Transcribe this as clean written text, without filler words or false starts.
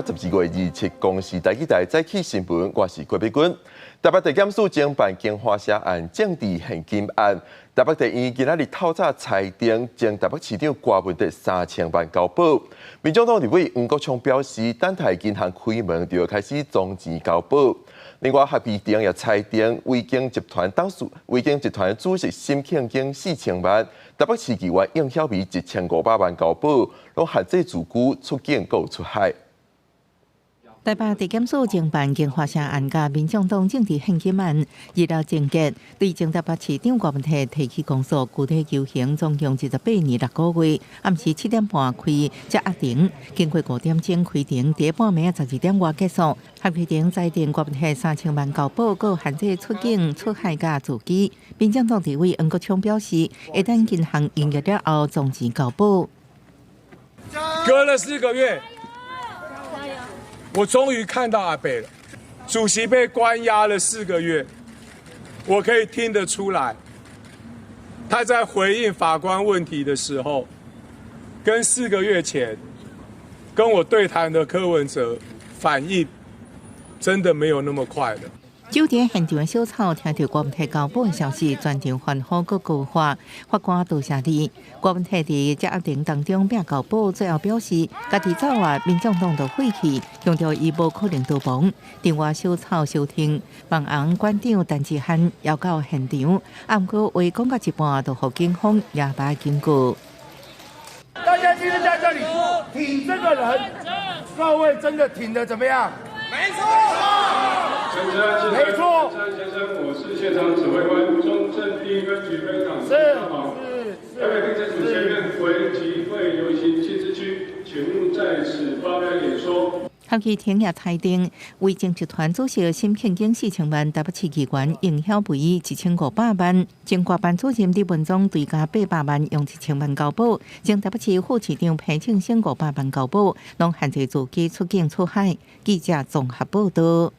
12月27公視台語台早起新聞，我是郭碧君。台北地檢署偵辦京華社案政治獻金案，台北地院今仔日透早裁定，前台北市長郭文哲3000萬交保。民眾黨立委黃國昌表示，等待銀行開門就要開始裝錢交保。另外，合議庭也裁定，維京集團董事、維京集團主席沈慶京4000萬，台北市議員應曉薇1500萬交保，攏限制自居出境閣出海。台北地檢署偵辦京華社案佮民眾黨政治獻金案，日了終結，對前台北市長郭文哲提起公訴，具體求刑總共28年6個月。暗時7點半開押庭，經過5點鐘開庭，佇半暝12點外結束。合議庭裁定郭文哲3000萬交保，閣限制出境出海佮住居。民進黨立委黃國昌表示，會等銀行營業了後，裝錢交保。隔了4個月。我終於看到阿伯了，主席被關押了四個月，我可以聽得出來，他在回應法官問題的時候，跟四個月前跟我對談的柯文哲反應真的沒有那麼快了。酒店現場的小丑聽著郭文哲交保的消息，全場歡呼閣高喊，法官多謝你。郭文哲佇押庭當中拼交保，最後表示家己走啊，民眾黨就廢去，強調伊無可能逃亡。另外小丑收聽網紅館長陳志漢邀到現場，啊，毋過話講到一半，就予警方嚴把警告。大家今天在這裡挺這個人，各位真的挺得怎麼樣？沒錯。沒錯，陳先生，我是現場指揮官，中正第一分局分長是是。台北地檢署前面為集會遊行禁止區，請勿在此發表演說。合議庭也裁定，維正集團主席沈慶京4000萬，台北市議員應曉薇1500萬，前國辦主任李文忠追加800萬，用1000萬交保，前台北市副市長彭慶生500萬交保，攏限制自己出境出海。記者綜合報道。